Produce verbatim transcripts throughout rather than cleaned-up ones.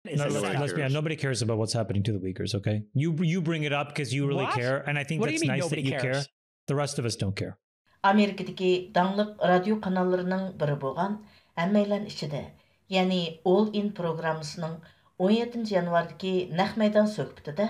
No, let's, let's be honest, nobody cares about what's happening to the Uyghurs, okay? You, you bring it up because you really care, and I think that's nice that you care. The rest of us don't care. ئامېرىكىدىكى داڭلىق رادىيو قاناللىرىنىڭ بىرى بولغان ھەممەيلەن ئىچىدە، يەنى ئول ئىن پروگراممىسىنىڭ ئون يەتتىنچى يانۋاردىكى نەق مەيدان سۆھبىتىدە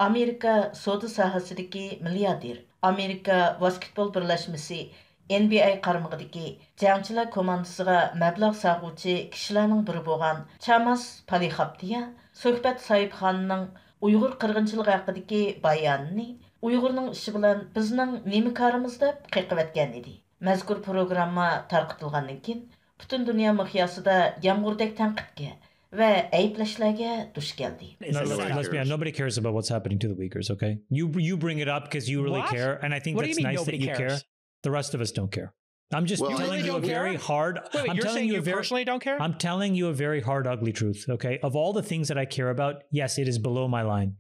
ئامېرىكا سودا ساھەسىدىكى مىلياردېر، ئامېرىكا ۋاسكېتبول بىرلەشمىسى، ئېن بى ئەي قارمىقىدىكى جەڭچىلەر كوماندىسىغا مەبلەغ سالغۇچى كىشىلەرنىڭ بىرى بولغان چاماس پالىخاپتىيا سۆھبەت ساھىبخانىنىڭ ئۇيغۇر قىرغىنچىلىقى ھەققىدىكى بايانىنى ئۇيغۇرنىڭ ئىشى بىلەن بىزنىڭ نېمە كارىمىز دەپ قېقىۋەتكەن ئىدى. مەزكۇر پروگرامما تارقىتىلغاندىن كېيىن، پۈتۈن دۇنيا مىقياسىدا يامغۇردەك تەنقىدكە ۋە ئەيىبلەشلەرگە دۇچ كەلدى. No, let's, let's be honest, nobody cares about what's happening to the Uyghurs, okay? You, you bring it up because you really care, and I think that's nice that you care. The rest of us don't care. I'm just telling you a very hard, I'm telling you a very, I'm telling you a very hard, ugly truth, okay? Of all the things that I care about, yes, it is below my line.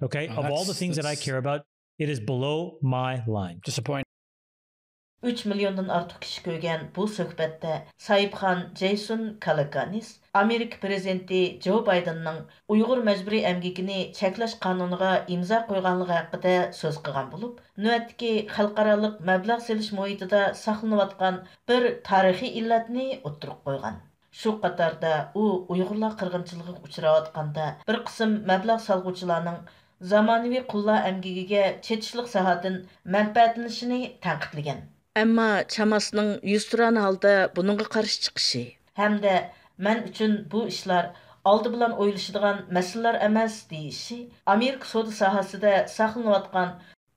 Okay? Of all the things that I care about, it is below my line. Disappointing. ئۈچ مىليوندىن ئارتۇق كىشى كۆرگەن بۇ سۆھبەتتە ساھىبخان جەيسۇن كالاكانىس ئامېرىكا پىرېزىدېنتى جو بايدېننىڭ ئۇيغۇر مەجبۇرىي ئەمگىكىنى چەكلەش قانۇنىغا ئىمزا قويغانلىقى ھەققىدە سۆز قىلغان بولۇپ، نۆۋەتتىكى خەلقئارالىق مەبلەغ سېلىش مۇھىتىدا ساقلىنىۋاتقان بىر تارىخىي ئىللەتنى ئوتتۇرىغا قويغان. شۇ قاتاردا ئۇ ئۇيغۇرلار قىرغىنچىلىقىغا ئۇچراۋاتقاندا، بىر قىسىم مەبلەغ سالغۇچىلارنىڭ زامانىۋى قۇللار ئەمگىكىگە چېتىشلىق ساھەدىن مەنپەئەتلىنىشىنى تەنقىدلىگەن. ئەمما چاماسنىڭ يۈزتۇرانە ھالدا بۇنىڭغا قارشى چىقىشى ھەمدە مەن ئۈچۈن بۇ ئىشلار ئالدى بىلەن ئويلىشىدىغان مەسىلىلەر ئەمەس دېيىشى ئامېرىكا سودا ساھەسىدە ساقلىنىۋاتقان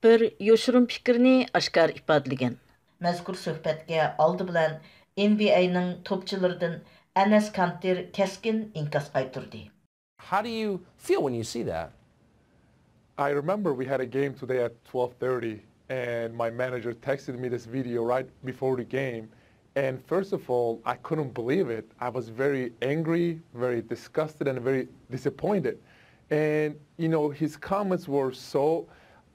بىر يوشۇرۇن پىكىرنى ئاشكارا ئىپادىلىگەن. مەزكۇر سۆھبەتكە ئالدى بىلەن ئېن بى ئەينىڭ توپچىلىرىدىن ئەنەس كانتېر كەسكىن ئىنكاس قايتۇردى. How do you feel when you see that? I remember we had a game today at twelve thirty, and my manager texted me this video right before the game. And first of all, I couldn't believe it. I was very angry, very disgusted, and very disappointed. And, you know, his comments were so,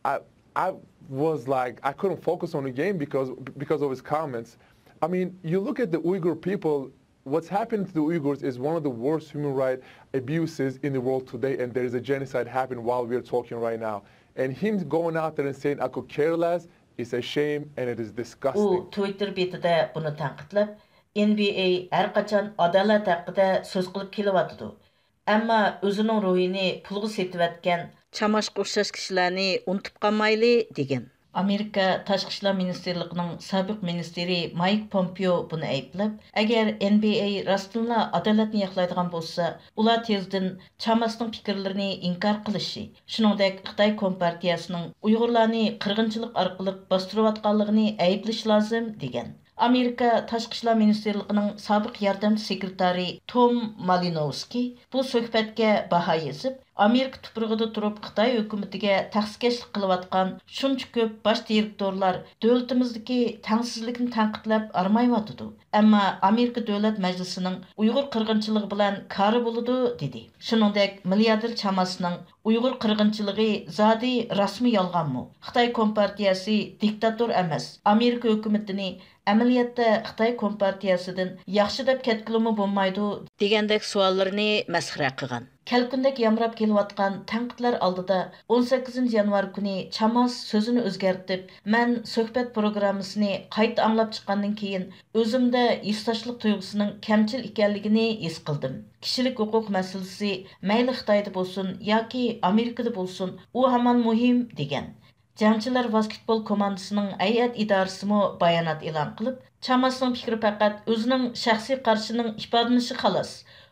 I, I was like, I couldn't focus on the game because, because of his comments. I mean, you look at the Uyghur people, what's happened to the Uyghurs is one of the worst human rights abuses in the world today, and there is a genocide happening while we are talking right now. And him going out there and saying, I could care less, it's a shame and it is disgusting. ئۇ تۋىتتېر بېتىدە بۇنى تەنقىدلەپ، ئېن بى ئەي ھەر قاچان ئادالەت ھەققىدە سۆز قىلىپ كېلىۋاتىدۇ، ئەمما ئۆزىنىڭ روھىنى پۇلغا سېتىۋەتكەن چاماسقا ئوخشاش كىشىلەرنى ئۇنتۇپ قالمايلى، دېگەن. ئامېرىكا تاشقى ئىشلار مىنىستىرلىقىنىڭ سابىق مىنىستىرى مايك پومپېئو بۇنى ئەيىبلەپ، ئەگەر ئېن بى ئەي راستتىنلا ئادالەتنى ياقلايدىغان بولسا، ئۇلار تېزدىن چاماسنىڭ پىكىرلىرىنى ئىنكار قىلىشى، شۇنىڭدەك خىتاي كومپارتىيەسىنىڭ ئۇيغۇرلارنى قىرغىنچىلىق ئارقىلىق باستۇرۇۋاتقانلىقىنى ئەيىبلىشى لازىم، دېگەن. ئامېرىكا تاشقى ئىشلار مىنىستىرلىقىنىڭ سابىق ياردەمچى سېكرېتارى توم مالىنوۋسكىي بۇ سۆھبەتكە باھا يېزىپ، ئامېرىكا تۇپرىقىدا تۇرۇپ خىتاي ھۆكۈمىتىگە تەخسىكەشلىك قىلىۋاتقان شۇنچە كۆپ باش دىرېكتورلار دۆلىتىمىزدىكى تەڭسىزلىكنى تەنقىدلەپ ھارمايۋاتىدۇ. ئەمما ئامېرىكا دۆلەت مەجلىسىنىڭ ئۇيغۇر قىرغىنچىلىقى بىلەن كارى بولىدۇ، دېدى. شۇنىڭدەك مىلياردېر چاماسنىڭ ئۇيغۇر قىرغىنچىلىقى زادى راستمۇ يالغانمۇ؟ خىتاي كومپارتىيەسى دىكتاتور ئەمەس، ئامېرىكا ھۆكۈمىتىنى ئەمەلىيەتتە خىتاي كومپارتىيەسىدىن ياخشى دەپ كەتكىلىمۇ بولمايدۇ، دېگەندەك سوئاللىرىنى مەسخىرە قىلغان. كەلكۈندەك يامراپ كېلىۋاتقان تەنقىدلەر ئالدىدا ئون سەككىزىنچى يانۋار كۈنى چاماس سۆزىنى ئۆزگەرتىپ، مەن سۆھبەت پروگراممىسىنى قايتا ئاڭلاپ چىققاندىن كېيىن ئۆزۈمدە ھېسداشلىق تۇيغۇسىنىڭ كەمچىل ئىكەنلىكىنى ھېس قىلدىم. كىشىلىك ھوقۇق مەسىلىسى مەيلى خىتايدا بولسۇن ياكى ئامېرىكىدا بولسۇن، ئۇ ھامان مۇھىم، دېگەن. جەڭچىلەر ۋاسكېتبول كوماندىسىنىڭ ھەيئەت ئىدارىسىمۇ بايانات ئېلان قىلىپ، چاماسنىڭ پىكرى پەقەت ئۆزىنىڭ شەخسىي قارىشىنىڭ ئىپادىلىنىشى خالاس.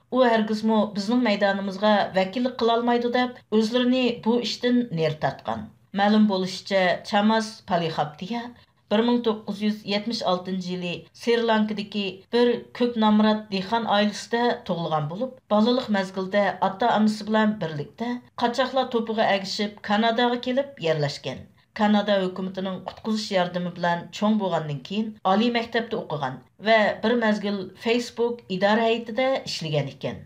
ئۇ ھەرگىزمۇ بىزنىڭ مەيدانىمىزغا ۋەكىللىك قىلالمايدۇ دەپ ئۆزلىرىنى بۇ ئىشتىن نېرى تارتقان. مەلۇم بولۇشىچە، چاماس پالىخاپتىيا بىر مىڭ توققۇز يۈز يەتمىش ئالتىنچى يىلى سرى لانكىدىكى بىر كۆك نامرات دېھقان ئائىلىسىدە تۇغۇلغان بولۇپ، بالىلىق مەزگىلدە ئاتا-ئانىسى بىلەن بىرلىكتە قاچاقلار توپىغا ئەگىشىپ كاناداغا كېلىپ يەرلەشكەن. كانادا ھۆكۈمىتىنىڭ قۇتقۇزۇش ياردىمى بىلەن چوڭ بولغاندىن كېيىن ئالىي مەكتەپتە ئوقۇغان ۋە بىر مەزگىل فېيسبوك ئىدارە ھەيئىتىدە ئىشلىگەن ئىكەن.